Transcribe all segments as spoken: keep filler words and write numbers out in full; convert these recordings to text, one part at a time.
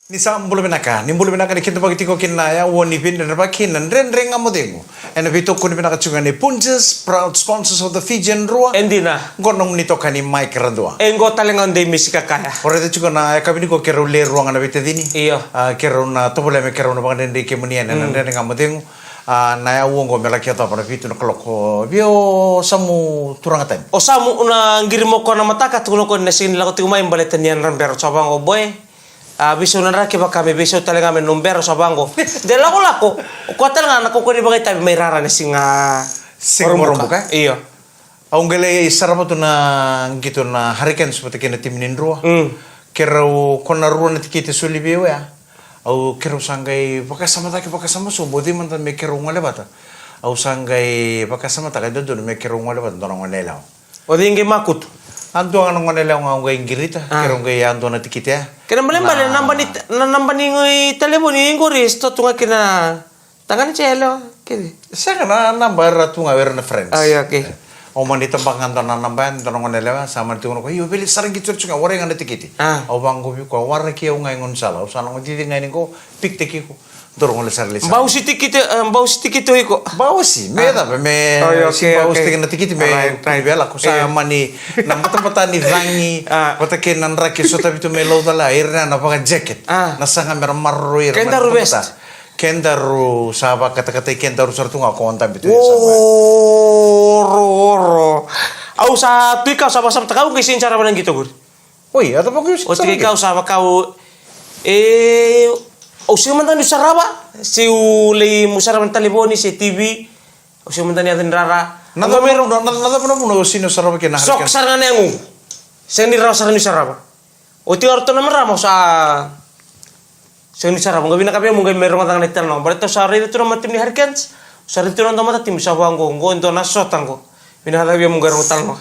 Ni sa bula vinaka, ni bula vinaka ni kidavaki tiko kina na yaua ni veidredrevaki na Dredre Ga Mo Cegu. Ena veitokoni vinaka tiko ga ni Punjas, proud sponsors of the Fijian Drua. E dina. Qo na nomuni itokani Mike Radua. E qo tale ga o Dei Misi Kakaya. O raica tiko na yakavi nikua keirau le rua ga na veitacini. Io. A, keirau na tovolea me keirau na vakadredrei kemuni ena, na Dredre Ga Mo Cegu. A, na yaua oqo me laki yacova na vitu na kaloko. Vei o Samu Turaga Tani. O Samu na qiri mo koya na mataka, tukuna o koya ni na sega ni lako tiko mai baleta ni yadra bera, sa vaqo boy. A, veisau na draki vaka me veisau tale ga me nomu bera, sa vaqo. De lakolako, o koya tale ga na kaukaua ni vakaitavi mai rara na siga. Siga Vakaraubuka. Io. Au qai lai sarava tu na qito na Hurricanes vata kei na timi ni Drua. Mm. Keirau, ko na rua na tikiti e soli vei au ya. Au, keirau sa qai vakasama cake, vakasama sobu, o cei mada me keirau gole vata. Au sa qai vakasamataka e dodonu me keirau gole vata dua na gone yalewa. O cei qai makutu? A, dua ga na gone yalewa ga au qai qirita, a, keirau qai yadua na tikiti ya. Kena ibalebale na naba ni, na naba ni talevoni qori e sota tu ga kina. Tagane jai yalewa kece. Sega, na naba era tu ga, era na friends. Ai, okay. Au mani tabaka ga dua na naba ya, dua na gone yalewa, sa mani tukuna o koya, io, veli sara qito tu ga, warai ga na tikiti. A. Au vaqo vei koya, waraki au ga e gaunisala, au sa na gone cici ga ni qo, pikitaki iko. Daru gole sara lai sara. Bausi tikiti, e, bausi tikiti o iko. Bausi, me cava, me, ai, okay, si bausi, okay, tiko na tikiti, me, right, right, vela, ko sa, io, mani, na batabata ni cagi, a, vata kei na draki, sotavi tu me laucala, ira na vaka jacket. A. Na saga me ra maroroi ira. Kedaru vest. Kedaru sa vakatakatai kedaru sara tu ga ko dabe tu. Oro, oro. Au sa tu i kau sa vakasamataka au qai sega ni sarava na qito qori. Oi, a cava qai sega ni sarava? Oti kei kau sa vakau. E, au sega mada ni sarava, se u lai mu sarava na talevoni, se TV. Au sega mada ni yaco ni rara. Na cava na vuna, na, na cava na vuna o sega ni sarava kina na Hurricanes? Sok sara ga na yagoqu. Sega ni rawa sara ni sarava. Oti o ratou na marama, au sa sega ni sarava, qai vinaka vei au meu qai mai rogoca ga na italanoa. Baleta au sa raica tu na matatimi ni Hurricanes, au sa raica tu na dua matatimi, sa vaqo, qo e dua na sota qo. Vinaka cake vei au meu qai rogo italanoa.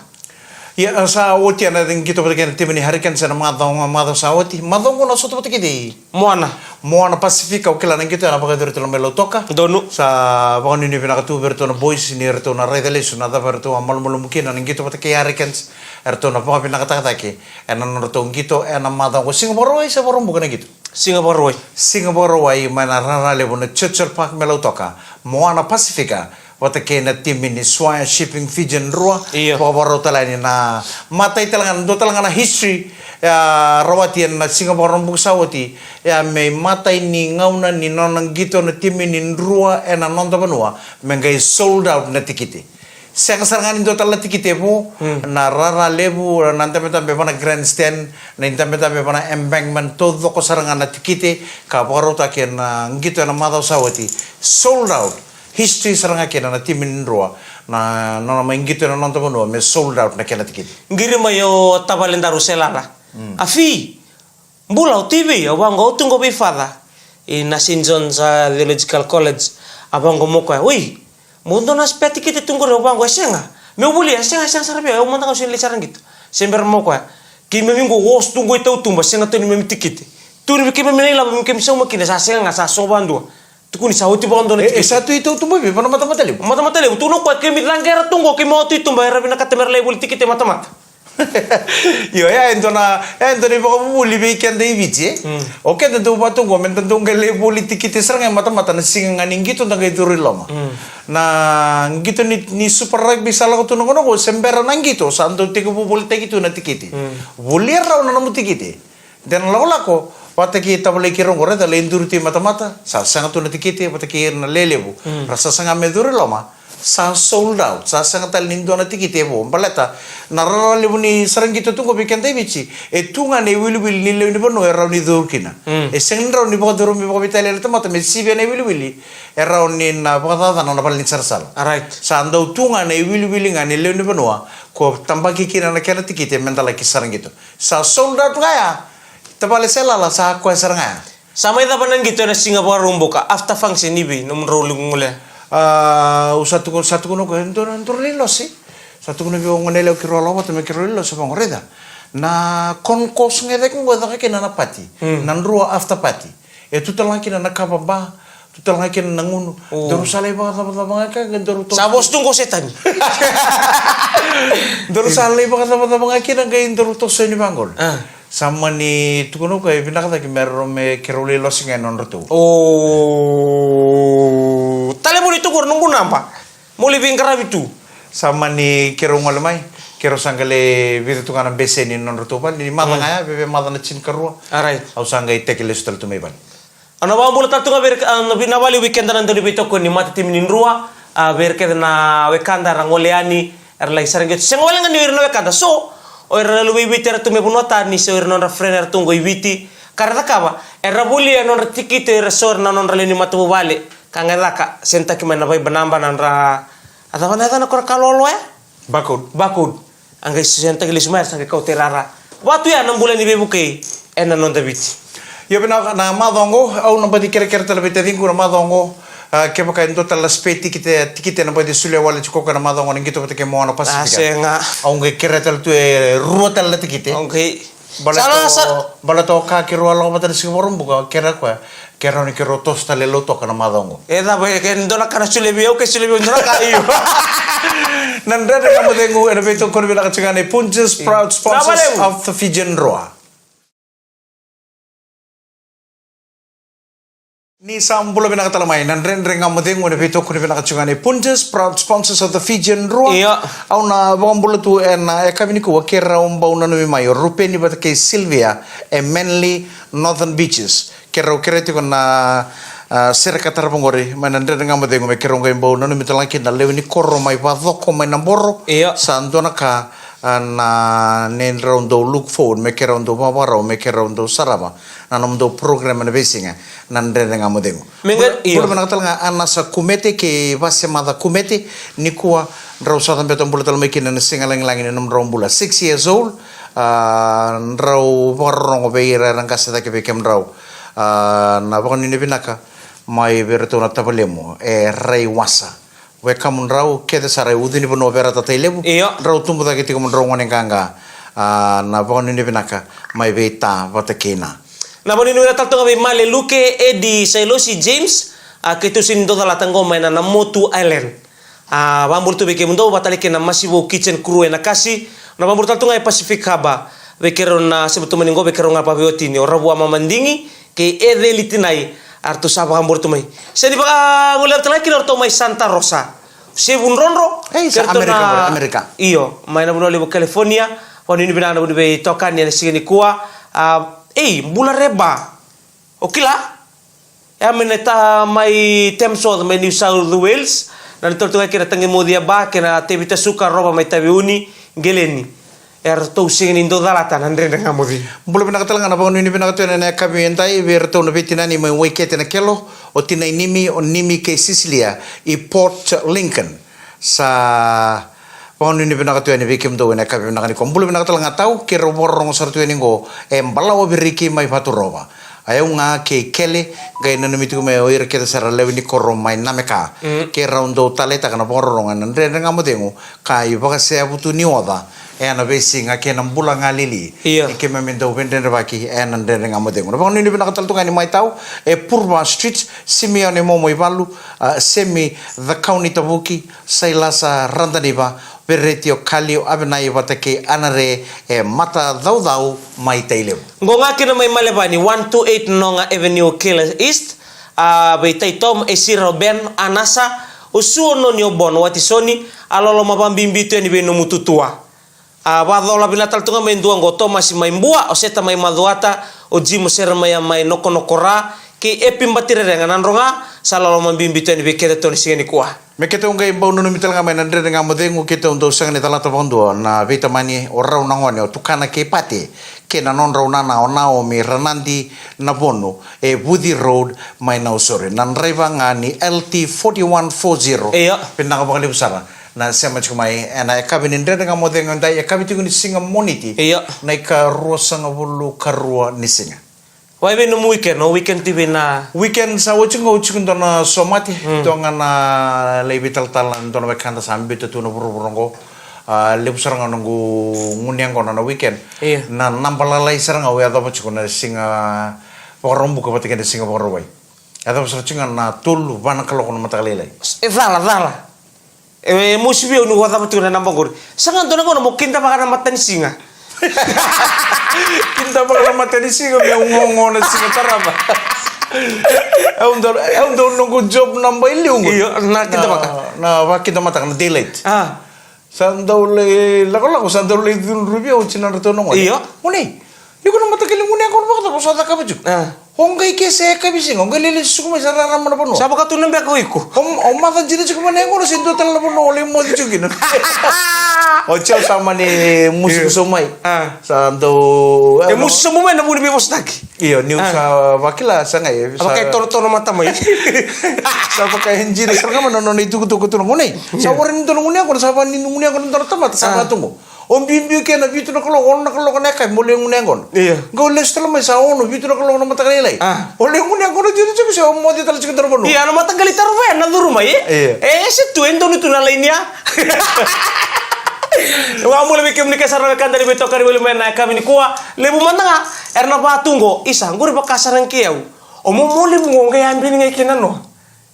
Ia, sa oti na qito vata kei na timi ni Hurricanes ena macawa, macawa sa oti. Macawa qo na sota vata kei cei? Moana. Moana Pasifika, au kila na qito ya na vakayacori tu mai Lautoka. Donu. Sa vakanuinui vinaka tu vei iratou na boys ni ratou na raica lesu na cava eratou a malumalumu kina na qito vata kei Hurricanes. Eratou na vakavinakataka cake ena nodratou qito ena macawa qo. Siga Vakarauwai se Vakaraubuka na qito? Siga Vakarauwai. Siga Vakarauwai mai na rara levu na Churchill Park mai Lautoka. Moana Pasifika vata kei na timi ni Swire Shipping Fijian Drua. Io. Vakavakarau tale yani na matai tale ga, dua tale ga na history, e, rawati ena Siga Vakaraubuka sa oti. E, me imatai ni gauna ni nona qito na timi ni Drua ena noda vanua me qai sold out na tikiti. Sega sara ga ni dua tale na tikiti e vo, mm, na rara levu, na dabedabe va na grandstand, na dabedabe va na embankment, taucoko sara ga na tikiti ka vakarautaki ena qito ena macawa sa oti. Sold out. History sara ga kina na timi ni Drua, na nona mai qito ena noda vanua me sold out na kena tikiti. Qiri mai o tavale daru Selala. Mm. A Fi, bula, o tu i vei? Au vaqo, au tu qo vei Father i na Saint John's, a, Theological College. A vaqo mo koya, oi, mo dua na spare tikiti tu qori? Au vaqo, e sega. Meu volia, e sega, e sega sara vei au, au mada ga au sega ni lai sara qito. Se bera mo koya. Keimami qo, oso tu qo i tautuba, sega tu neimami tikiti. Tu vei keimami na ilavo me keimami sauma kina, sa sega ga, sa so vadua. Tukuni sa oti vakadua na tikiti. E, e sa tu i tautuba vei, va na matamata levu? Matamata levu, tukuna o koya keimami caqe ira tu qo, keimami oto i tuba, era vinakata me ra lai voli tikiti e matamata. Io, ya e dua na, ya e dua na ivakavuvuli vei keda i Viti, e? Mm. O keda dau vaka tu qo, meda dau qai lai voli tikiti sara ga e matamata na siga ga ni qito da qai curu i loma. Mm. Na qito ni, ni Super Rugby sa lako tu na gauna qo, se bera na qito, sa dau tekivu volitaki tu na tikiti. Mm. Volia rawa na nomu tikiti. De na lakolako vata kei tavale keirau qo, raica, lai duri tu i matamata, sa sega tu na tikiti, vata kei ira na lelevu. Mm. Ra sa saga me curu i loma, sa sold out, sa sega tale ni dua na tikiti e vo. Baleta na rara levu ni sara qito tu qo vei keda i Viti, e tu ga na iwiliwili ni lewe ni vanua e rawa ni curu kina. Mm. E sega ni rawa ni vakacurumi vakaveitalia na tamata me sivia na iwiliwili e rawa ni na vakacacana na vale ni sarasala. Alright. Sa dau tu ga na iwiliwili ga ni lewe ni vanua ko tabaki kina na kena tikiti meda laki sara qito. Sa sold out ga ya. Tavale Selala, sa koya sara ga ya. Sa mai cava na qito ena Siga Vakaraubuka, after function i vei, nomudrau liu gole? A, au sa tukuna, sa tukuna o koya, dou, dou lai losi. Sa tukuna vei au gone yalewa keirau a lako vata me keirau lai losi, vaqo, raica. Na concourse ga e cake qo e caka kina na party. Hmm. Na Drua after party. E tu tale ga kina na kava bar, tu tale ga kina na gunu. O. Daru sa lai vakacavacava ga kina, qai daru toso. Sa vosa tu qo Setani. Daru sa lai vakacavacava ga kina, qai daru toso yani vaqo. A. Sa mani tukuna o koya e vinaka cake me rau me keirau lai losi ga e nodratou. O tale voli tu qori noqu naba. Mo lai veiqaravi tu. Sa mani keirau gole mai, keirau sa qai lai vica tu ga na beseni e nodratou vale, ni maca ga ya, veve maca na tinikarua. Alright. Au sa qai teke lesu tale tu mai vale. Au na vakabula tale tu ga vei ira, a, na vei, na vale weekend na dau ni veitokoni, matatimi ni Drua, a, vei ira kece na wekada era gole yani, era lai sara qito. Sega wale ga ni o ira na wekada. So, o ira na luvei Viti era tu mai vanua tani, se o ira na nodra friend era tu qo i Viti, ka ra cakava, era volia na nodra tikite o ira so era na nodra lewe ni matavuvale. Ka qai caka, send taki mai na Viber naba na nodra, a cava na yacana ko ra ka loaloa ya? Barcode. Barcode. A qai send taki lesu mai, era sa qai kauta i rara. Vatu ya na bula ni veivukei ena noda Viti. Io, vinaka, na macawa oqo au na baci kerekere tale vei taciqu na macawa oqo. A, kevaka e dua tale na spare tikite, tikite na baci solia wale tiko na macawa oqo na qito vata kei Moana Pacific. A, sega. Au qai kerea tale tu e rua tale na tikite. Okay. Baleta o, baleta o ka keirau a lako vata na Siga Vakaraubuka, kerea koya, keirau ni keirau toso tale Lautoka na macawa oqo. E cava, e, ke dua na ka na solia vei au, ke solia vei au dua na ka, io. Na Dredre Ga Mo Cegu ena veitokoni vinaka tiko ga nei Punjas, proud sponsors of the Fijian Drua. Ni sa bula vinaka tale mai na Dredre Ga Mo Cegu ena veitokoni vinaka tiko ga nei Punjas, proud sponsors of the Fijian Drua. Io. Au na vakabula tu ena yakavi nikua, keirau bau nanumi mai o Rupeni vata kei Sylvia e Manly Northern Beaches. Keirau kerea tiko na, a, sere ka tarava qori mai na Dredre Ga Mo Cegu me keirau qai bau nanumi tale ga kina na lewe ni koro mai Vacoko mai Naboro. Io. Sa dua na ka, a, na, ni drau dau look forward me keirau dau vakavakarau, me keirau dau sarava na nomudou program ena veisiga, na Dredre Ga Mo Cegu. Me qai, bula, io, bula vinaka tale ga Anasa Kumete kei Vasemaca Kumete. Nikua drau sa cabeta bula tale mai kina na siga lagilagi ni nomudrau bula, six years old. A, drau vakarorogo vei ira era qase cake vei kemudrau. A, na vakanuinui vinaka mai vei iratou na tavalemu e Raiwasa. Wekamudrau kece sara e Ucunivanua, Verata, Tailevu. Io. Drau tubu cake tiko mo drau gone qaqa. A, na vakanuinui vinaka mai vei Ta vata kei Na. Na vakanuinui vinaka tale toka vei Male, Luke, Edi, Sailosi, James, a, keitou sega ni dau calata qo mai na, na Motu Island. A, vakabula tu vei kemudou, vakatale kei na Masivo Kitchen Crew ena Kasi. Na vakabula tale tu ga e Pacific Harbour vei keirau na sema tu mai ni qo, vei keirau ga vakaveiwatini, o Ravua Mamadigi kei Eceli Tinai, a ratou sa vakabula tu mai. Sega ni vakagolea tale ga kina o ratou mai Santa Rosa. Sevu Drodro. Ei, sa Amerika, Amerika. Io, mai na vanua levu o California. Vakanuinui vinaka na vuniveitokani ena siga nikua. A, ei, bula Reba. O kila? E a mai na Ta mai Tamesworth mai New South Wales. Na neitou tale tu ga kei na Taqimoci Aba kei na Tevita Suka Rova mai Taveuni, Geleni. E ratou sega ni dau calata na Dredre Ga Mo Cegu. Bula vinaka tale ga, na vakanuinui vinaka tu ena yakavi edai vei iratou na veitinani mai Waikete na Kelo, o tinai Nimi, o Nimi kei Sisilia i Port Lincoln. Sa vakanuinui vinaka tu yani vei kemudou ena yakavi vinaka nikua. Bula vinaka tale ga Tau, keirau vakarorogo sara tu yani qo e Balawa Viriki mai Vaturova. A, au ga kei Kele, qai nanumi tiko mai o ira kece sara lewe ni koro mai Nameka. Mm. Keirau dau taleitaka na vakarorogo ena Dredre Ga Mo Cegu, ka ivakaseavu tu ni oca ena veisiga kei na bula galili. Io. Ni keimami dau veidredrevaki ena Dredre Ga Mo Cegu. Na vakanuinui vinaka tale tu ga yani mai Tau e Purva Street, Simeone Momoivalu, a, Semi Cakaunitavuki, Sailasa Radaniva, Vereti, o Kali, o Avenai vata kei Anare e Matacaucau mai Tailevu. Qo ga kina mai Malevani, one two eight Noga Avenue, Keilor East, a, vei Tai Tom, Esira, o Ben, Anasa, o Su, o Noni, o Bon, o Watisoni, a loloma vakabibi tu yani vei nomu tutua. A, vakacola vinaka tale tu ga mai dua qo, o Tomasi mai Bua, o Seta mai Macuata, o Jim, o Seremaia mai Nokonokora, kei Epi Batirerega, na dro ga sa loloma bibi tu yani vei keitou ena siga nikua. Me keitou qai bau nanumi tale ga mai na Dredre Ga Mo Cegu, keitou dau sega ni calata vakadua na veitamani, o rau na gone, o Tukana kei Pate, kei na nodrau nana o Naomi Ranadi Navonu e Vuci Road mai Nausori. Na draiva ga ni L T forty-one forty. Io. Vinaka vakalevu sara na sema tiko mai ena yakavi ni Dredre Ga Mo Cegu edai, yakavi tiko ni siga Moniti. Io. Na ikaruasagavulu ka rua ni siga. Vakaevei nomu weekend, o weekend tiko vei na? Weekend sa oti qo, oti qo dua na somate, mm, dua ga na lai veitalatala, dua na wekada sa biuta tu na vuravura qo. A, levu sara ga noqu gunu yaqona na weekend. Io. Na naba lalai sara ga au yacova tiko na Siga Vakaraubuka vata kei na Siga Vakarauwai. Yacova sara tiko ga na tolu, va na kaloko na mataka lailai. E cala, cala. E, e mosi vei au niu cava tiko na naba qori. Sa ga dua na gauna mo kidavaka na matanisiga. Kida, Vaka na matanisiga meu gogo na siga tarava. Au dau, au dau noqu job naba e liu qo. Io, na kidavaka. Na, na vakidamataka, na daylight. A. Sa dau lai lakolako, sa dau lai cudruvi au tinadratou na gone. Io. Gone, iko na mataqali gunu yaqona vakacava o sa cakava tiko? A. O qai ke sa yakavi siga, o qai lai lesu tiko mai sa rarama na vanua. Sa vaka tu na beka o iko. O, o maca dina tiko mai na yaqona se dua tale na vanua o lai moce tiko kina. O tiko sa mani musuki sau mai. A. Sa dau, e, musu sobu mai na vu ni veivosataki. Io, niu sa vakila sa qai, a, sa vaka e tonotono mata mai. Sa vaka e dina sara ga mai na nona itukutuku tu na gone. Sa warai ni dua na gunu yaqona, sa vaka ni gunu yaqona dua na tamata, sa vaka tu qo. O biubiu ke na vitu na kaloko, ono na kaloko na yakavi, mo lai gunu yaqona. Io. Qai o lesu tale mai sa ono, vitu na kaloko na mataka lailai. A. O lai gunu yaqona tiko tiko se o moce tale tiko dua na vanua. Io, na mataqali taro vaya na curu mai, e? Io. E, se tu, e donu tu na laini ya. Au a bula vei kemuni ke sara na wekada ni veitokani wale mai na yakavi nikua. Levu mada ga era na vatu qo, isa, qori vaka sara ga kei au. O momo levu qo qai yabini ga kina noa.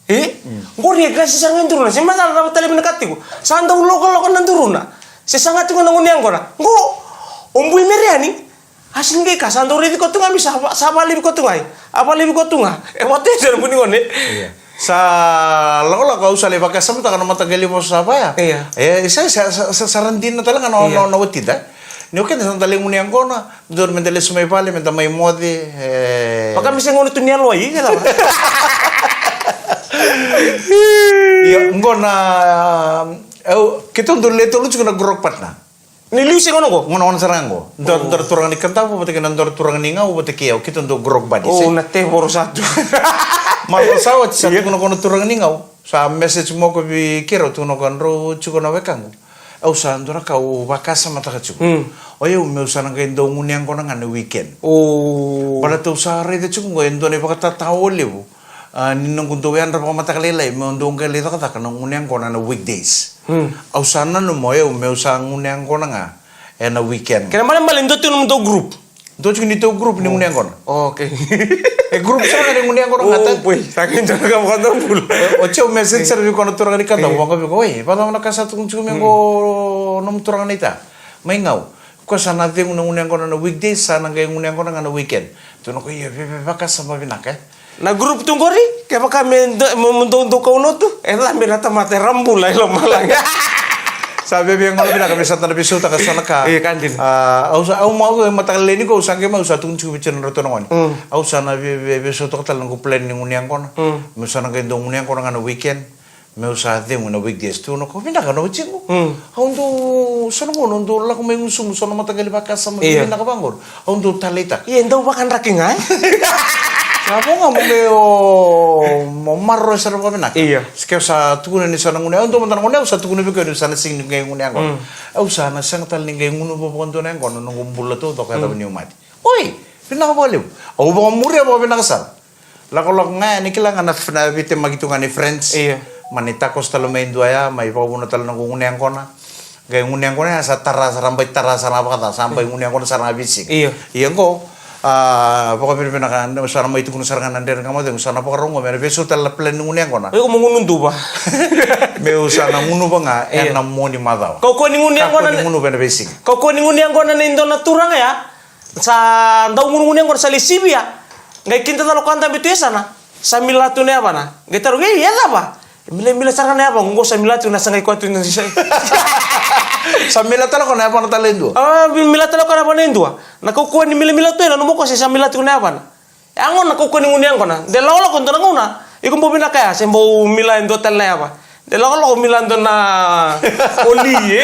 E? Mm. Qori e qasi sara ga e duruna, se macala na vatalevi na ka tiko. Sa dau lokoloko na duruna. Se saga tiko na gunu yaqona. Qo, o bui mere yani. A sega ni qai ka, sa dau raici koya tu ga me sa va-, sa valevi koya tu ga. A valevi koya tu ga. E vatu e sara na bui ni gone. Io. Sa lakolako, au sa lai vakasamataka na mataqali vosa sa vaya. Io. E, sa, sa, sa, sa, sa ra dina tale ga na, io, na, na watida. Ni o keda sa da lai gunu yaqona, dodonu me da lesu mai vale, me da mai moce, e. Vaka me se gauna tu ni yalo ai, ke cava? Io, qo na, au, keitou dau lai tolu tiko na grog partner. Ni liu se gauna qo? Gauna, gauna sara ga qo. Dua, oh, dua na turaga ni Kadavu vata kei na dua na turaga ni Gau vata kei au, keitou dau grog buddies, oh, e? Na tevoro sa tu. Marautaka sa oti, sa, io, tukuna o koya na turaga ni Gau. Sa message mai o koya vei keirau, tukuna o koya, drau tiko na wekaqu. Au sa dua na ka au vakasamataka tiko. Mm. O yau meu sa na qai dau gunu yaqona ga na weekend. Oh. Baleta au sa raica tiko qo e dua na ivakatatao levu. A, ni noqu dau yadra vakamataka lailai, meu dau qai lai cakacaka na gunu yaqona na weekdays. Hmm. Au sa nanuma o yau meu sa gunu yaqona ga ena weekend. Kena ibalebale dua tiko nomudou group? Dua tiko neitou group ni gunu yaqona. Oh, okay. E group sara ga ni gunu yaqona ga. Oh, tani. Boy, sa qai dua na ka vakadabula. O, o tiko message sara vei koya na turaga ni Kadavu, eh, vaqo vei koya, oi, vakacava na ka sa tukuni tiko mai qo, hmm, nomu turaga na ita? Mai Gau. Koya sa na cegu na gunu yaqona na weekdays, sa na qai gunu yaqona ga na weekend. Tukuna o koya, io, via, via, vakasama vinaka, e? Na group tu qori, kevaka me do-, mo, mo dou, dou kaulotu, e cabe na tamata era bula e lomalagi. Sa via, via gauna vinaka me sa da na veisautaka so na ka. Io, ka dina. A, au sa, au mai, au mataka lailai nikua, au sa qai mai, au sa tukuni tiko vei tiko na nodratou na gone. Mm. Au sa na via, via, veisautaka tale na noqu plan ni gunu yaqona. Mm. Meu sa na qai dau gunu yaqona ga na weekend. Meu sa cegu na weekdays, tukuna o koya, vinaka na watiqu. Mm. Au dau, so na gauna au dau lako mai gusumu, so na mataqali vakasama, io, vinaka vaqori. Au dau taleitaka. Ia, e dau vakadraki ga, e? Sa vo ga mo qai o, mo maroroya sara vakavinaka. Io. Se ke sa tukuna ni sa na gunu, au dau mada na gunu, au sa tukuna vei koya ni sa na sega ni qai gunu yaqona. Mm. Au sa na sega tale ni qai gunuva vakadua na yaqona, noqu bula taucoko, mm, yacova niu mate. Oi, vinaka vakalevu. Au vakamuria vakavinaka sara. Lakolako ga yani, kila ga na f-, na veitemaki tu ga ni friends. Io. Mani takoso tale mai e dua ya, mai vakavuna tale na noqu gunu yaqona. Qai gunu yaqona ya sa tara sara, bai tara sara ga vakaca, sa bai gunu yaqona sara ga veisiga. Io. Ia qo, a, vakavinavinaka, sa na mai tukuna sara ga na Dredre Ga Mo Cegu, sa na vakarau qo, meu na veisau tale na plan ni gunu yaqona. Iko mo gunu duva. Meu sa na gunuva ga, io, ena mua ni macawa. Kaukauwa ni gunu yaqona. Kaukauwa ni gunuva ena veisiga. Kaukauwa ni gunu yaqona nei dua na turaga ya. Sa dau gunugunu yaqona, sa lai sivia. Qai kidacala o koya dabe tu e yasana. Sa mila tu na yavana. Qai tarogi, ei, e cava? Milamila sara ga na yavaqu, qo sa mila tu, na sagai koya tu na sa. Sa mila tale o koya na yavana tale e dua. A, mi-, mila tale o koya na yavana e dua. Na kaukauwa ni milamila tu, e nanuma o koya se sa mila tu na yavana. E a gauna na kaukauwa ni gunu yaqona. De lakolako dua na gauna, iko bau vinaka ya, se bau mila e dua tale na yava. De lakolako mila dua na oli, e?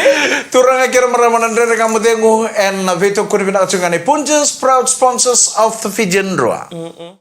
Turaga kei ra marama, na Dredre Ga Mo Cegu ena veitokoni vinaka tiko ga nei Punjas, proud sponsors of the Fijian Drua. Mm-mm.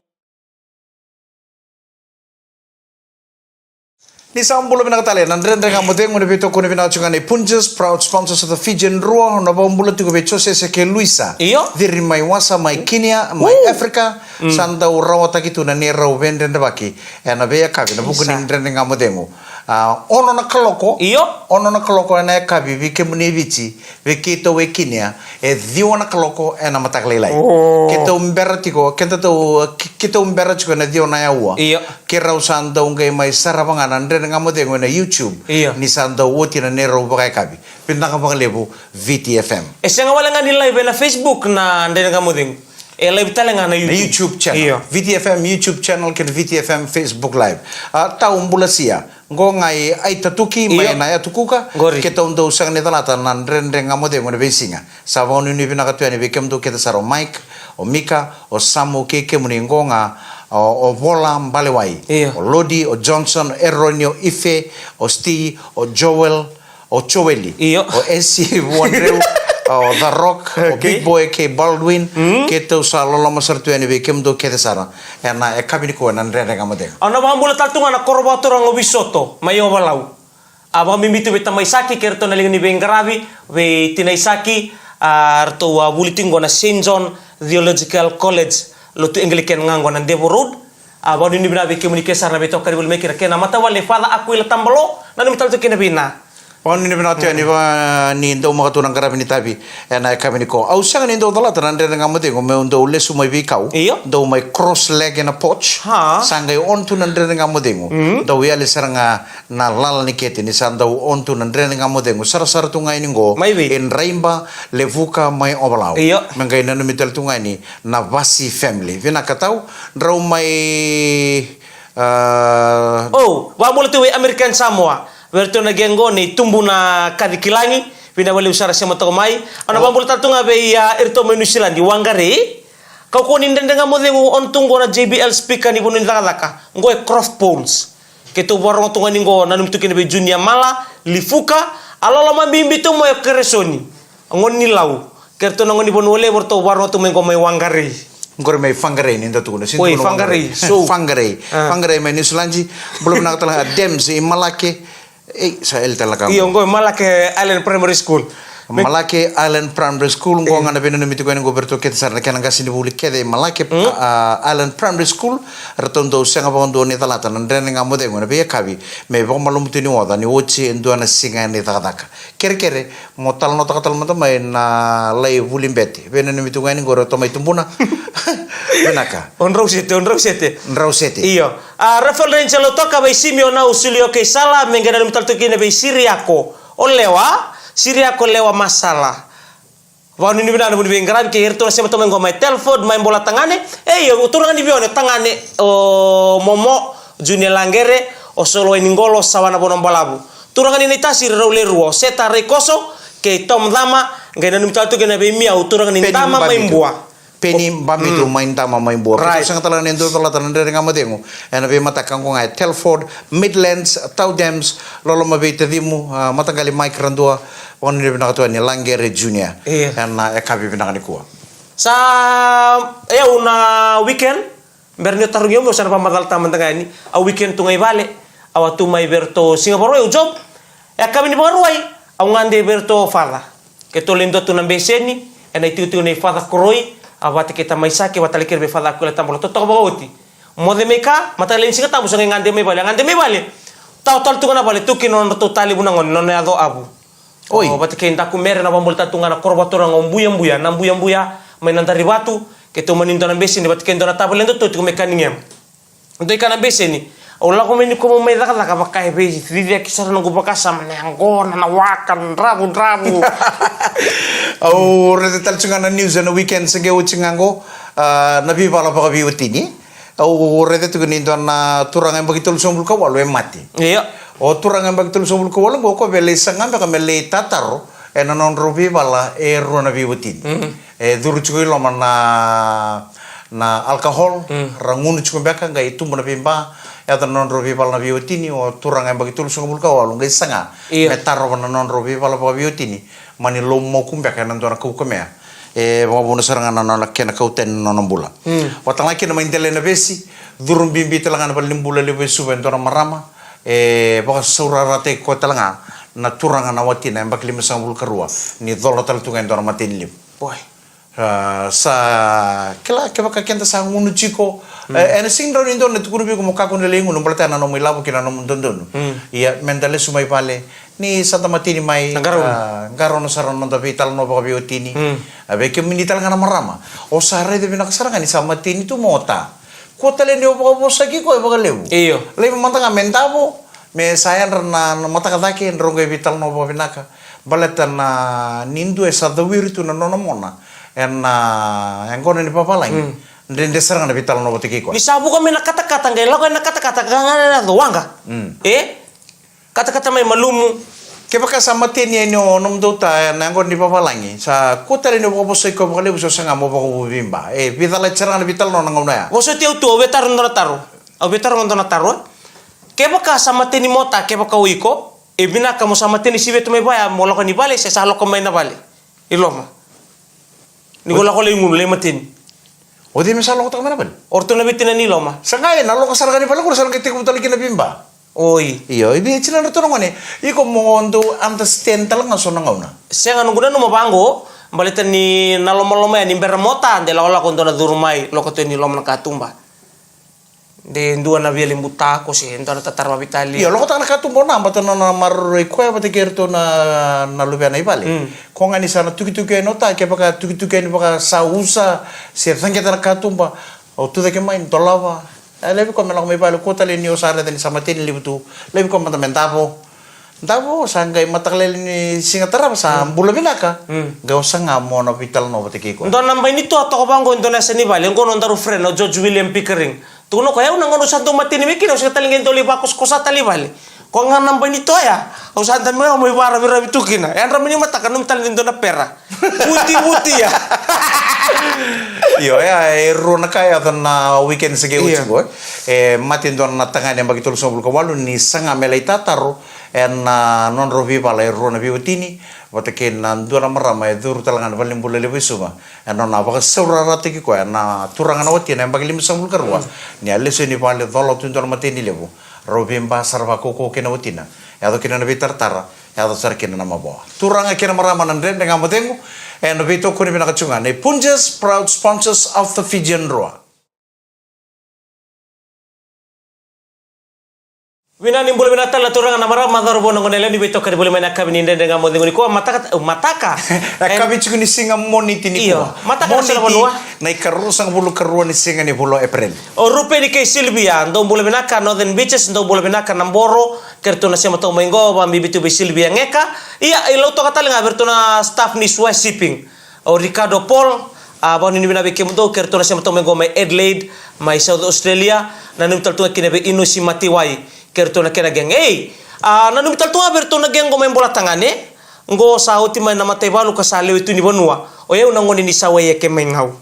Ni sa bula vinaka tale, na Dredre Ga Mo Cegu ena veitokoni vinaka tiko ga nei Punjas, proud sponsors of the Fijian Drua, na vakabula tiko vei Josese kei Luisa. Io. Ciri mai Wasa, mai Kinia, mai Africa. Mm. Sa dau rawataki tu na neirau veidredrevaki ena veiyakavi, ena vuku ni Dredre Ga Mo Cegu. A, ono na kaloko. Io. Ono na kaloko ena yakavi vei kemuni e Viti, vei keitou e Kinia, e ciwa na kaloko ena mataka lailai. Oh. Keitou bera tiko, keitou, ke-, keitou bera tiko ena ciwa na aua. Io. Keirau sa dau qai mai sarava ga na Dredre Ga Mo Cegu ena YouTube. Io. Ni sa dau oti na neirau vakayakavi. Vinaka vakalevu, Viti F M. E sega wale ga ni live ena Facebook na Dredre Ga Mo Cegu. E live tale ga na YouTube. YouTube channel. Io. V T F M YouTube channel kei na V T F M Facebook Live. A, tau bula sia. Qo ga i Aitatuki, io, mai na Yatu Kuka. Qori. Keitou dau sega ni calata na Dredre Ga Mo Cegu ena veisiga. Sa vakanuinui vinaka tu yani vei kemudou kece sara o Mike, o Mika, o Samu kei kemuni qo ga, o, o Vola Balewai. Io. O Lodi, o Johnson, o Eroni, o Ife, o Sti, o Joel, o Joeli, io, o Esi Vuadreu, o The Rock, o, okay, Big Boy kei Baldwin, mm, keitou sa loloma sara tu yani vei kemudou kece sara. Ena yakavi nikua ena Dredre Ga Mo Cegu. Au na vakabula tale tu ga na koro vakaturaga o Visoto mai Ovalau. A vakabibi tu vei tamai Saki kei ratou na liga ni veiqaravi, vei tinai Saki, a ratou a vuli tiko qo na Saint John Theological College, lotu Anglican ga qo na Devo Road. A vakanuinui vinaka vei kemuni kece sara na veitokani voli mai kina kei na matavuvale nei Father Aquila Tabalo, nanumi tale tu kina vei na. Vakanuinui vinaka tu yani, mm, va ni dau maka tu na qaravi ni tavi ena yakavi nikua. Au sega ni dau calata na Dredre Ga Mo Cegu meu dau lesu mai veikau. Io. Dau mai cross leg ena porch. Ha. Sa qai on tu na Dredre Ga Mo Cegu. Mm. Dau yali sara ga na lala ni kete ni sa dau on tu na Dredre Ga Mo Cegu. Sarasara tu ga yani qo. Mai vei? E Draiba, Levuka, mai Ovalau. Io. Me qai nanumi tale tu ga yani na Vasi family. Vinaka tau, drau mai, a, oh, vakabula tu vei American Samoa. Vei iratou na qe qo nei Tubu na Kaci Kilagi. Vinaka vakalevu sara sema toka mai. Au na, oh, vakabula tale tu ga vei, a, iratou mai New Zealand, Wangari. Kaukauwa ni Dredre Ga Mo Cegu on tu qo na J B L speaker ni vanua ni cakacaka. Qo e Croft Pools. Keitou vakarogo tu ga ni qo, nanumi tu kina vei Junior Mala, Lifuka, a loloma bibi tu mai o Keresoni. A gone ni Lau. Kei ratou na gone ni Vanua Levu, ratou vakarogo tu mai qo mai Whangarei. Qori mai Whangarei ni da tukuna. Oi, Whangarei. So. Whangarei. Ah. Whangarei mai Niu Siladi. Bula vinaka tale ga Dems i Malake. Ei, sa yali tale na ka. Io, qo. Qo Malake Island Primary School. Malake Island Primary School, qo, eh, ga na veinanumi tiko yani qo vei iratou kece sara na kena qasenivuli kece i Malake, mm, a, Island Primary School, ratou dau sega vakadua ni calata na Dredre Ga Mo Cegu ena veiyakavi, me vakamalumu tu ni oca ni oti e dua na siga ni cakacaka. Kerekere, mo talanoataka tale mada mai na lai vuli bete. Veinanumi tiko yani qo ratou mai Tubuna. Vinaka. O drau sete, o drau sete. Drau sete. Io. A, Rafael Rangel Lautoka vei Simi o Nau Sulio kei Sala, me qai nanumi tale tu kina vei Siriako. O Lewa, Siriako Lewa Masala. Vakanuinui vinaka na vuni veiqaravi kei iratou na sema toka mai qo mai Telford, mai Bolatagane. Ei, o turaga ni Vione, o tagane, o Momo, Junior Laqere, o Solo Wainiqolo, Sawana Vanuabalavu. Turaga ni Naitasiri rau le rua, o Seta Raikoso, kei Tom Cama, qai nanumi tale tu kina vei Miau, turaga ni Dama mai Bua. Peni Babitu mai Dama mai Bua. Right. Keitou sega tale ga ni dau calata na Dredre Ga Mo Cegu ena veimataka qo ga e Telford, Midlands, Tau Dems, loloma vei tacimu, a, mataqali Mike Radua, vakanuinui vinaka tu yani Laqere Junior. Io. Ena yakavi vinaka nikua. Sa, e, au na weekend, bera niu tarogi au, au sa na vakamacalataka mada ga yani. Au weekend tu ga i vale, au a tu mai vei iratou Siga Vakarauwai, au job. E yakavi ni Vakarauwai, au gade vei iratou o Father. Keitou lai dua tu na beseni ena itikotiko nei Father Koroi, a vata kei tamai Saki, vata kei ira vei Father Aquila Tabalo, totoka vakaoti. Moce mai ka, mataka lailai ni Siga Tabu sa qai gade mai vale, a gade mai vale. Tawa tale tu ga na vale, tu kina nodratou talevu na gone, nona yaco Avu. Oi. O vata kei Daku Mere, na vakabula tale tu ga na koro vakaturaga o Buyabuya, na Buyabuya mai Nadarivatu. Keitou mani dua na beseni vata kei dua na tavalidatou tiko mai Kanigema. Dua i ka na beseni. Au lako mai nikua meu mai cakacaka, vaka e veiciciyaki sara noqu vakasama, na yaqona, na waka, dravudravu. Au raica tale tu ga na news ena weekend sa qai oti ga qo, a, na veivala vakaveiwatini. Au raica tiko ni dua na turaga yabaki tolusagavulu ka walu e mate. Io. O turaga yabaki tolusagavulu ka walu qo, o koya e lai saga beka me lai tataro ena nodrau veivala e rua na veiwatini. Mm. E curu tiko i loma na, na alcohol, mm, ra gunu tiko beka, qai tubu na veiba, yaco na nodrau veivala na veiwatini, o turaga yabaki tolusagavulu ka walu qai saga, io, me tarova na nodrau veivala vakaveiwatini, mani lomoku beka ena dua na kaukamea. E vakavuna sara ga na nona kena kau tani na nona bula. Mm. Vata ga kina mai Delainavesi, curu bibi tale ga na valenibula levu e Suva e dua na marama, e vakasaurarataki koya tale ga na turaga na watina, yabaki limasagavulu ka rua, ni cola tale tu ga e dua na mateni levu. Boy. A, sa kila, kevaka keda sa gunu tiko, mm, e, ena sega ni rawa ni dua na tukuna vei iko mo kakua ni lai gunu baleta na nomu ilavo kei na nomu dodonu. Mm. Ia, meda lesu mai vale, ni sa da mateni mai, na qarauna, a, qarauna sara na noda veitalanoa vakaveiwatini. Mm. A, vei kemuni tale ga na marama, o sa raica vinaka sara ga ni sa mateni tu mo ta. Kua tale ni o vakavosaki koya vakalevu. Io. Laiva mada ga me davo, me sa yadra na, na mataka cake, drau qai veitalanoa vakavinaka. Baleta na ni dua e sa cawiri tu na nona mona, Ena, ah, yaqona ni vavalagi. Mm. Dredre sara ga na veitalanoa vata kei koya. Ni sa vuka mai na katakata, qai lako na katakata, ka ga na yaco waqa. Mm. E? Katakata mai malumu. Kevaka sa mateni yani o nomudou ta ena yaqona ni vavalagi, sa kua tale ni o vakavosoi koya vakalevu se o saga mo vakavuvuli veiba. E, veicalati sara ga na veitalanoa na gauna ya. Vosoti au tu, au via taro e dua na taro. Au via taro e dua na taro, e. Kevaka sa mateni mo ta, kevaka o iko, e vinaka mo sa mateni sivi tu mai vaya, mo lako ni vale, se sa lako mai na vale. I loma. Ni ko lako lai gunu, lai mateni. O cei me sa lokotaka mai na vale? O ratou na veitinani i loma. Sa qai na loko sara ga ni vale qo, sa na qai tekivu tale kina veiba. Oi. Io, i vei e tinadratou na gone. Iko mo dou understand tale ga so na gauna. Sega, noqu nanuma vaqo, baleta ni na lomaloma ya ni bera mo ta, de lakolako dua na curu mai, loko tu ni loma na katuba. De dua na via lebu ta ko se dua na tatara vavitali. Io, lokotaka na katuba o na, baleta na nona maroroi koya vata kei iratou na, na luvena i vale. Mm. Ko ga ni sa na tukituki yani o ta, kevaka tukituki yani vaka sa usa, se caqeta na katuba, o tucake mai, dolava. E, laivi koya me lako mai vale, kua tale ni o sa raica ni sa mateni levu tu, laivi koya mada me davo. Davo, sa qai mataka lailai ni siga tarava, sa bula vinaka. Mm. Qai o saga mo na veitalanoa vata kei koya. Dua na bai ni toa toka vaqo, dua na yasa ni vale, qo nodaru friend, o George William Pickering. Tukuna o koya, au na gauna au sa dau mateni mai kina, au sega tale ga ni dau lai vakosakosa tale i vale. Ko ga na bai ni toa ya, au sa da mai, au mai varaviravi tu kina. Yadra mai ni mataka, nanumi tale ni dua na pera. Vuti, vuti ya. Io, ya, e rua na ka e yaco na weekend sa qai oti qo, e. E mate dua na tagane yabaki tolusagavulu ka walu ni saga me lai tataro ena, ah, nodrau veivala e rua na veiwatini, vata kei na dua na marama e curu tale ga na valenibula levu e Suva. Ena nona vakasaurarataki koya na turaga na watina yabaki limasagavulu ka rua, mm, ni a lesu yani vale, cola tu e dua na mateni levu. Rau veiba sara vakaukauwa kei na watina. Yaco kina na veitaratara, yaco sara kina na mavoa. Turaga kei na marama, na Dredre Ga Mo Cegu, ena veitokoni vinaka tu ga nei Punjas, proud sponsors of the Fijian Drua. Vinaka, ni bula vinaka tale na turaga, na marama, cauravou, na goneyalewa, ni veitokani voli mai na yakavi ni Dredre Ga Mo Cegu nikua, mataka, mataka. Yakavi tiko ni siga Moniti nikua. Io, mataka na Moniti, Sala Vanua. Na ikaruasagavulu ka rua ni siga ni vula o Epereli. O Rupeni kei Silvia, dou bula vinaka, Northern Beaches, dou bula vinaka, na Boro, kei ratou na sema tau mai qo, vakabibi tu vei Silvia Geka. Ia, i Lautoka tale ga vei ratou na staff ni Sua Shipping. O Ricardo Paul, a, vakanuinui vinaka vei kemudou, kei ratou na sema tau mai qo mai Adelaide, mai South Australia, nanumi tale tu ga kina vei Inosi Matiwai, kei ratou na kena gang. Ei, a, nanumi tale tu ga vei ratou na gang qo mai Bolatagane, qo sa oti mai na mataivalu ka sa lewe tu ni vanua. O yau na gone ni Sawai e ke mai Gau.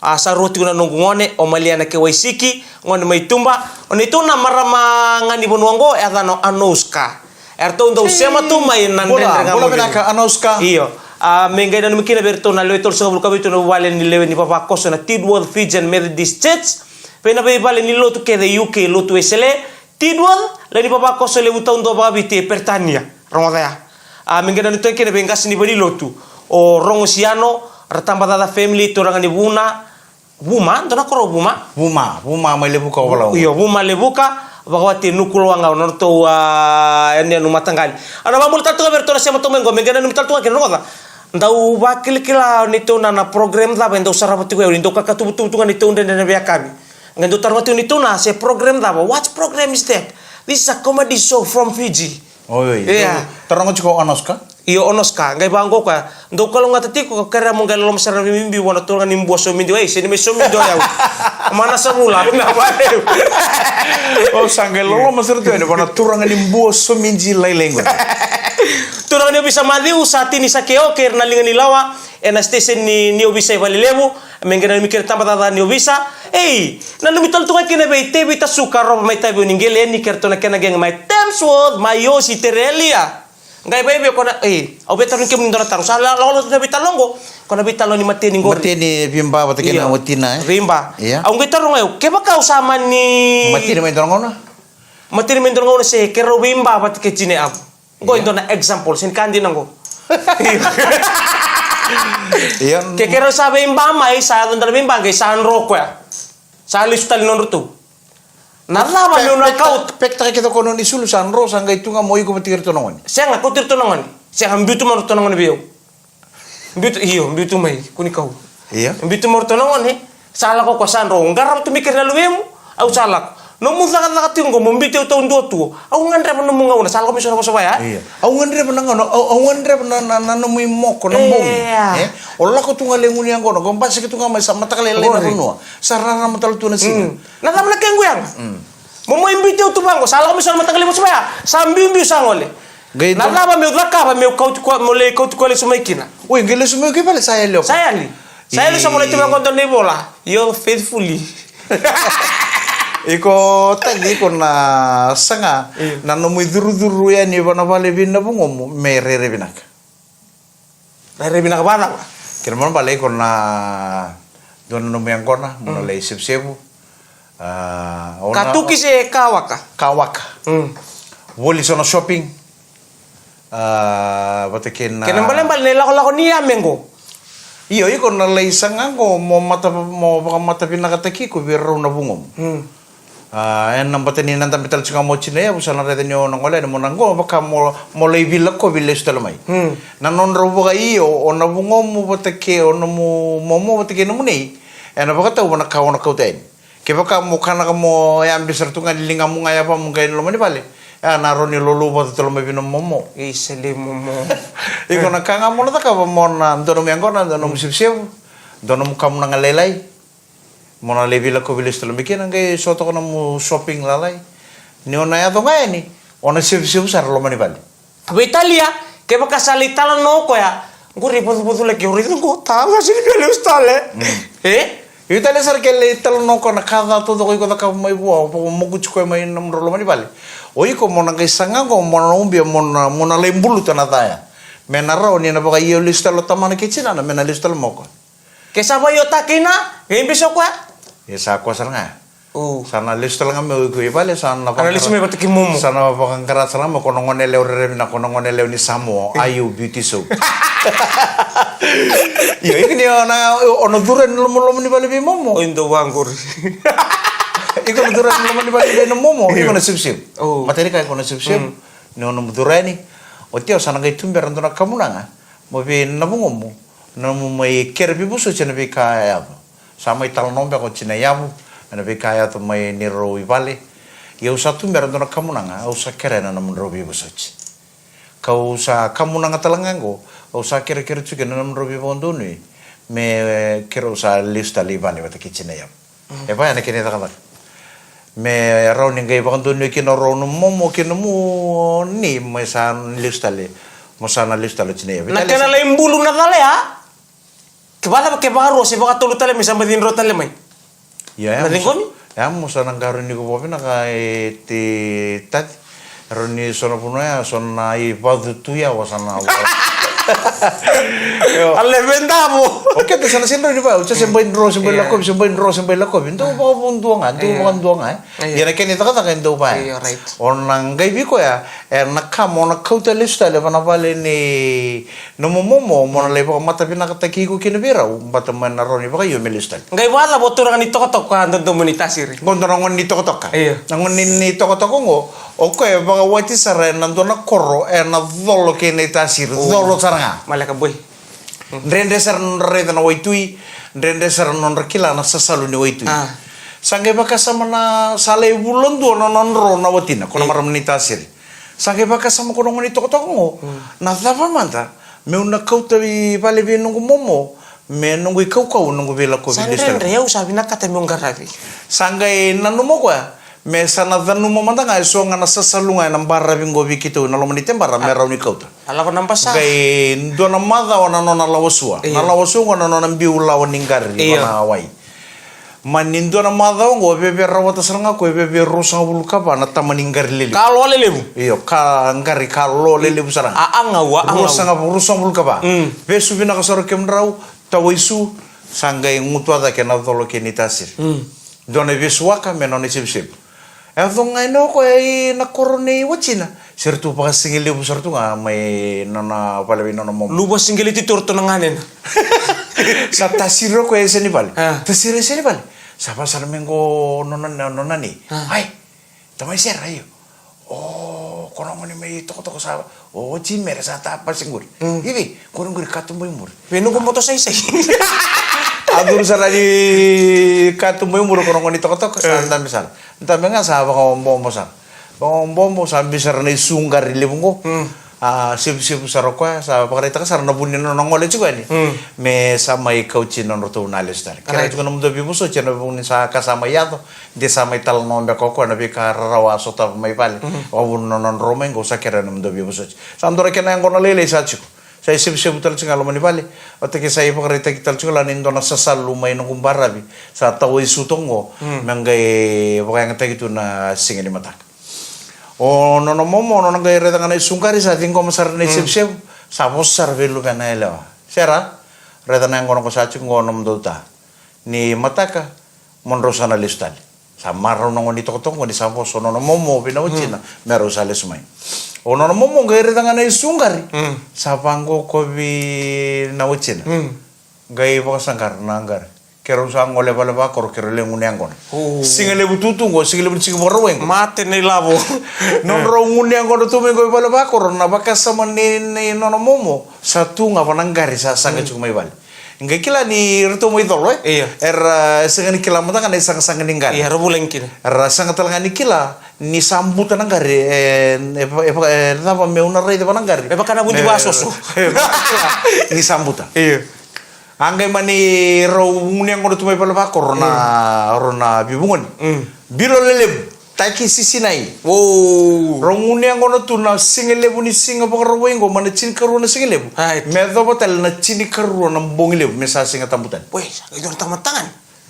A, sa rua tiko na noqu gone, o Maliana kei Waisiki, gone mai tuba, o neitou na marama ga ni vanua qo, e yacana o Anouska. Eratou dau sema tu mai na Dredre Ga Mo Cegu. Bula vinaka, Anouska. Io. A, me qai nanumi kina vei iratou na lewe tolusagavulu ka vitu na vuvale ni lewe ni vavakoso na Tidworth Fijian Methodist Church. Vei na veivale ni lotu kece e U K, Lotu Wesele, Tidworth, lewe ni vavakoso levu taudua vakaviti e Peritania. Rogoca ya. A, me qai nanumi tu kina vei qase ni valenilotu, o Rogosiano, ra Tabacaca family, turaga ni Vuna, Vuma, dua na koro Vuma. Vuma, Vuma mai Levuka, Ovalau. Io, Vuma, Levuka, vakawati e Nukuloa ga, o nodratou, a, yanuyanu mataqali. A, na vakabula tale tu ga vei iratou na sema tu mai qo, me qai nanumi tale tu ga kina, rogoca. Dau vakilakila o neitou na, na program cava e dau sarava tiko, e, ni dau kakatubutubu tu ga neitou Dredre ena veiyakavi. Qai dau taroga tiko o neitou na se program cava. What program is that? This is a comedy show from Fiji. Oi, oi. Ia. Dou taroga tiko o Onoska? Io, Onoska. Qai vaqo koya. Dou kalougata tiko, ka kerea mo qai loloma sara na veibiu vua na turaga ni Bua Somidi. Ei, sega ni mai Somidi o yau. Mana sa vula. Na vale. O sa qai loloma sara tu yani vua na turaga ni Bua Somidi lailai qo. Turaga ni ovisa Maciu, sa tini sa keo, kei ira na liga ni lawa. Ena station ni, ni ovisa i Valelevu, me qai nanumi kina Tabacaca ni ovisa. Ei, nanumi tale tu ga kina vei Tevita Suka, Rova mai Taveuni, Qeleni, kei ratou na kena gang mai Tamesworth, mai Ositerelia. Qai vei vei ko na, ei, au via tarogi kemuni dua na taro. Sa la, la, la, na veitalanoa qo, ko na veitalanoa ni mateni qori. Mateni veiba vata kei na watina, e? Veiba. Ia. Au qai taroga au, kevaka au sa mani mateni mai dua na gauna? Mateni mai dua na gauna se keirau veiba vata kei Jine Avu. Qo e dua na example, sega ni ka dina qo. Ia. Ke keirau sa veiba mai, sa yaco dua na veiba qai sa dro koya. Sa lesu tale nodratou. Na cava meu na kauta? Pekitaka kece o koya nona isulu, sa dro, sa qai tu ga mo iko vata kei iratou na gone. Sega, kauti iratou na gone. Sega, biu tu mai o ratou na gone vei au. Biu tu, io, biu tu mai, kua ni kau. Ia. Biu tu mai o ratou na gone, sa lako koya sa dro. Qarava tu mai keri na luvemu, au sa lako. Nomu cakacaka tiko qo, mo biuti au taudua tu. Au gadreva nomu gauna, sa lako mai so na vosa vaya. Io. Au gadreva na gauna, au, au gadreva na, na, na nomu imoko, na bogi. Ea. E? O lako tu ga lai gunu yaqona, qo basika tu ga mai sa mataka lailai na vanua. Sa rarama tale tu na siga. Mm. Na cava na kequ yaga? Mm. Mo mai biuti au tu vaqo, sa lako mai so na mataqali vosa vaya. Sa biubiu sa gole. Qai na dua- cava meu cakava, meu kauti koya, meu lai kauti koya lesu mai kina. Oi, qai lesu mai kina vale, sa yali o koya. Sa yali. Sa yali, sa mo lai tu vaqo dua na ivola. Yours faithfully. Iko tagi, iko na saga. Io. Na nomu icurucuru yani vana vale vei na vugomu me rairai vinaka. Rairai vinaka vacava? Kena ibalebale iko na dua na nomu yaqona mo na lai sevusevu. A, o na- Ka tuki se ka waka? Ka waka. Mm. Voli so na shopping. A, vata kei na- Kena ibalebale na ilakolako ni yame qo. Io, iko na lai saga qo mo mata, mo vakamatavinakataki iko vei rau na vugomu. Mm. A, ena bata ni na dabe tale tiko ga mo tina yavu, sa na raica ni o na gole yani mo na qo, vaka mo, mo lai veilakovi lesu tale mai. Mm. Na nodrau vakaio, o na vugomu vata kei o nomu momo vata kei nomu nei, ena vakatauva na ka o na kauta yani. Kevaka mo kanaka mo yabe sara tu ga ni ligamu ga, yavamu qai na loma ni vale, e na rawa ni lolovu vata tale mai vei nomu momo. Isa, lei momo. Iko na ka ga mo na cakava mo na dua nomu yaqona, dua nomu sevusevu, dua nomu kamunaga lailai. Mo na lai veilakovi lesu tale mai kina, qai so toka nomu shopping lalai. Ni o na yaco ga yani, o na sevusevu sara loma ni vale. Veitalia, kevaka sa lai talanoa o koya, qori e vacuvaculaki, o raica qo, ta, au sa sega ni via lesu tale. Mm. E? Veitalia sara ke lai talanoa o koya na ka ca taucoko iko cakava mai vua, o vakamokuti koya mai na nomudrau loma ni vale. O iko mo na qai saga qo, mo na ubia, mo na, mo na lai buluta na ca ya. Me na rawa ni na vakaio lesu tale o tamana kei tinana, me na lesu tale mai o koya. Ke sa vakaio ta kina, e bese o koya? E sa koya sara ga. O. Sa na lesu tale ga mai o iko i vale, sa na vaka- Ana lesu mai vata kei momo. Sa na vakaqara sara ga mai ko na gone yalewa rerevaka, ko na gone yalewa ni Samoa, I U beauty soap. Io, iko ni o na, o na curu yani loma, loma ni vale vei momo. O, i dau vaqori. Iko na curu yani loma ni vale vei na momo, io, iko na sevusevu. O. Matai ni ka iko na sevusevu. Mm. Ni o na curu yani. Oti ya o sa na qai tubera dua na kamunaga mo vei na vugomu, na nomu mai kere veivosoti ena veika e yaco. Sa mai talanoa beka o tina yavu ena veika e yaco mai neirau i vale. Ia au sa tubera dua na kamunaga, au sa kerea na nomudrau veivosoti. Kau sa kamunaga tale ga qo, au sa kerekere tu kina na nomudrau veivakadonui me keirau sa lesu tale i vale vata kei tina yavu. Mm. E vaya na kena icakacaka. Me rawa ni qai vakadonui kina o rau na momo kei na nomu nei, me sa lesu tale. Mo sa na lesu tale o tina yavu. Na kena lai bulu na cala ya. Ke vacava ke vakarua se vakatolu tale mai, sa baci drau tale mai. Ia, na ciqomi? Ia, mo sa na qarauni iko vakavinaka e Tati. Rawa ni so na vanua ya, so na ivacu tu ya, o sa na. Io. A leve davo. O keda sa na sega ni rawa ni vaya, o sa se bai dro, se bai lakovi, se bai dro, se bai lakovi. Dau vakavudua ga, dau vakadua ga, e. Io. Ia na kena icakacaka e dau vaya. Io, right. O na qai vei koya, e na ka mo na kauta lesu tale vana vale ni nomu momo, mo na lai vakamatavinakataki iko kina vei rau, baleta me na rawa ni vakaio me lesu tale. Qai vakacava o turaga ni tokatoka, a dodomo ni tasiri? Qo dua na gone ni tokatoka. Io. Na gone ni, ni tokatoka qo, o koya e vakawati sara ena dua na koro, ena colo kei na itasiri, colo sara ga. Maleka boy. Dredre sara na nodra raica na waitui, dredre sara na nodra kila na sasalu ni waitui. A. Sa qai vakasama na, sa lai vula dua na nona dro na watina, ko na marama ni tasiri. Sa qai vakasama ko na gone ni tokatoka qo. Mm. Na cava mada meu na kauta i vale vei noqu momo me noqu ikaukau, noqu veilakovi lesu tale. Sa dredre, au sa vinakata meu qaravi. Sa qai nanuma o koya me sa na canuma mada ga e so ga na sasalu ga ena baravi qo vei keitou ena loma ni tebara me rawa ni kauta. A lako na basa. Qai dua na macawa na nona lawasua. Io. Na lawasua qo na nona biu lawa ni qari, io, na wai. Mani dua na macawa oqo, e veve rawata sara ga o koya, e veve ruasagavulu ka va na tama ni qari lelevu. Ka lo lelevu. Io, ka qari, ka lo lelevu sara ga. A, a gau, a, a gau. Ruasagavulu, ruasagavulu ka va. Mm. Vesu vinaka sara o kemudrau, tawaisu, sa qai gutuva cake na colo kei na itasiri. Mm. Dua na ivesu waka me nona isevusevu. E yaco ga yani o koya ina koro nei watina. Se ratou vakasigalevu sara tu ga mai nona vale vei nona momo. Luva sigaleti tu o ratou na ganena. Sa tasiri o koya e yasa ni vale. A. Tasiri e yasa ni vale. Sa vaka sara me qo nona, nona nei. A. Ai, tamai Sera, io. O, ko na gone mai tokatoka sa, o, o Jimmy Mere sa ta pasi qori. Mm. I vei, qori, qori katuba i muri. Vei noqu motosaisai. A A duru sara ni katuba i muri ko na gone ni tokatoka, sa dabe sara. Dabe ga sa vakaobobo sara. Vakaobobo sa biu sara na isugari levu qo. A sevusevu sara o koya, sa vakaraitaka sara na vu ni nona gole tiko yani. Me sa mai kauti na nodratou na lesu tale. Kerea tiko na nomudou veivosoti ena vuku ni sa ka sa mai yaco. De sa mai talanoa beka o koya na veika rarawa a sotava mai vale. Vakavuna na nona dro mai qo, sa kerea na nomudou veivosoti. Sa dua na kena yaqona lailai sa tiko. Sa isevusevu tale tiko ga loma ni vale. Vata kei sa ivakaraitaki tale tiko la ni dua na sasalu mai noqu baravi. Sa tawa isuta qo. Me qai vakayagataki tu na siga ni mataka. O nona momo, o nona qai raica ga na isugari sa ciqoma sara na isevusevu. Sa vosa sara vei luvena yalewa. Sera, raica na yaqona qo sa tiko qo nomudou ta. Ni mataka, mo drau sa na lesu tale. Sa marau na gone ni tokatoka qo ni sa vosa o nona momo vei na watina, me rau sa lesu mai. O nona momo qai raica ga na isugari. Sa vaqo ko vei na watina. Qai vakasaqara na qari. Keirau sa gole vale vakoro, keirau lewe gunu yaqona. Siga levu tutu qo, siga levu ni siga Vakarauwai qo. Mate na ilavo. Nodrau gunu yaqona tu mai qo i vale vakoro, na vakasama ni, ni nona momo. Sa tu ga va na qari sa saqa tiko mai vale. Qai kila ni ratou mai colo, e? Io. Era sega ni kila mada ga na isagasaga ni qari. Io, era vulagi kina. Era sega tale ga ni kila ni sa buta na qari, e, e, e, e cava meu na raica va na qari. E vaka na vudi vasoso. E, ni sa buta. Io. A qai mani rau gunu yaqona tu mai vale vakoro na, rau na veivugoni. Bilo lelevu. Taki sisinai. Rau gunu yaqona tu na siga levu ni siga Vakarauwai qo, mai na tinikarua na siga levu. Me yacova tale na tinikarua na bogi levu, me sa Siga Tabu tale.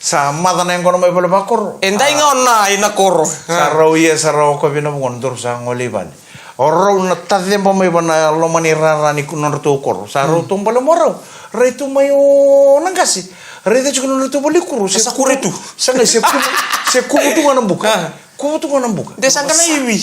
Sa maca na yaqona mai vale vakoro. E dai ga o na i na koro. Sa rau ia, sa rau kovi na vugona, daru sa gole i vale. O rau na taceba mai va na loma ni rara ni nodratou koro. Sa rau taubale mo rau. Rai tu mai o na qase. Raica tiko nodratou valenikuro. Sa kure tu. Sa qai se kuvu, se kuvu tu ga na buka. Kuvu tu ga na buka. De saqa na ivi.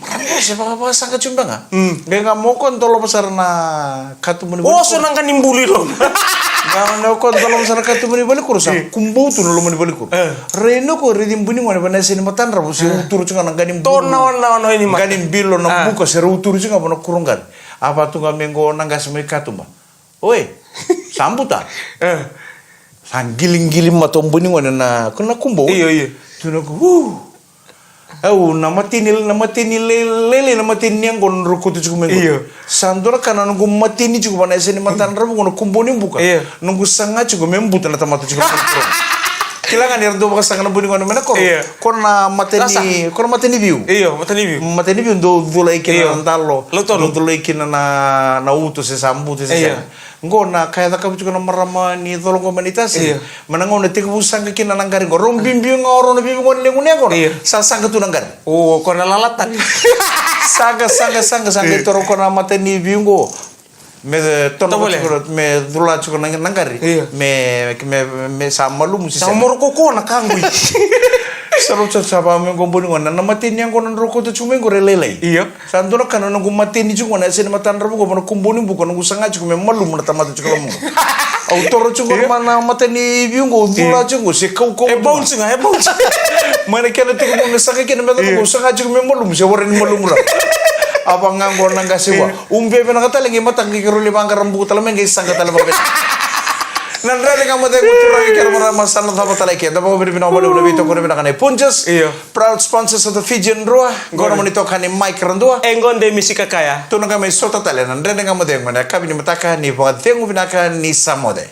Marama, se vakavakasaqa tiko beka ga. Qai ga mo ko dolava sara na katuba ni valenikuro. Oso na qa ni bulu i loma. Ga na ko dolava sara na katuba ni valenikuro, sa kubou tu na loma ni valenikuro. Rai na ko raici buni gone va na yasa ni matadravu se uturu tiko ga na qa ni bulu. Qa ni bilo na buka se ra uturu tiko ga va na kuro qari. A va tu ga me qo na qase mai katuba. Oi, sa buta. Sa qiligili mata o buni gone na, ko na kubou. Io, io. Tu na ku, hu. Au, na mateni, na mateni lailai, na mateni ni yaqona drau kauta tiko mai qo. Io. Sa dua na ka na noqu mateni tiko va na yasa ni matadravu qo na kubou ni buka. Io. Noqu saga tiko me buta na tamata tiko mai qo. Kila ga ni ra dau vakasaqa na buni gone mai na koro. Io. Ko na mateni, ko na mateni viu. Io, mateni viu. Mateni viu dau culai kina na dalo. Dau culai kina na, na uto se sa buta se sega. Qo na ka e cakava tiko na marama ni colo qo mai Naitasi. Io. Mai na gauna tekivu saqa kina na qari qo. Rau biubiu ga o rau na veivugoni lewe gunu yaqona. Io. Sa saqa tu na qari. O, ko na lala tale. Saqa, saqa, saqa, saqa i toro ko na mateni viu qo. Me tono tiko, me cula tiko na, na qari. Io. Me, me, me sa malumu se sa sega. Sa moro koko na ka qo. Sa rau sa, sa va me qo buni qo. Na, na mateni yaqona drau kauta tiko mai qo re lailai. Io. Sa dua na ka na noqu mateni tiko ga na yasa ni matadravu qo va na kubou ni buka, noqu saga tiko me malumu na tamata tiko loma qo. Au toro tiko ga na mateni viu qo, au cula tiko qo, se kaukau. E bounce ga, e bounce. Mai na kena tiko qo me saga kina me cava qo, au saga tiko me malumu, se wara ni malumu ra. A va ga qo na qase vua. Io. Ubi vinaka tale qai mataka qai keirau lai vaqara buka tale mai qai saqa tale vakavinaka. Na Dredre Ga Mo Cegu, turaga kei na marama, sa na cava tale keda. Vakavinavinaka vakalevu na veitokoni vinaka nei Punjas. Io. Proud sponsors of the Fijian Drua. Qo na moni toka ni Mike Radua. E qo de Misi Kakaya. Tu na qai mai sota tale na Dredre Ga Mo Cegu ena yakavi ni mataka, ni vakacegu vinaka, ni sa moce.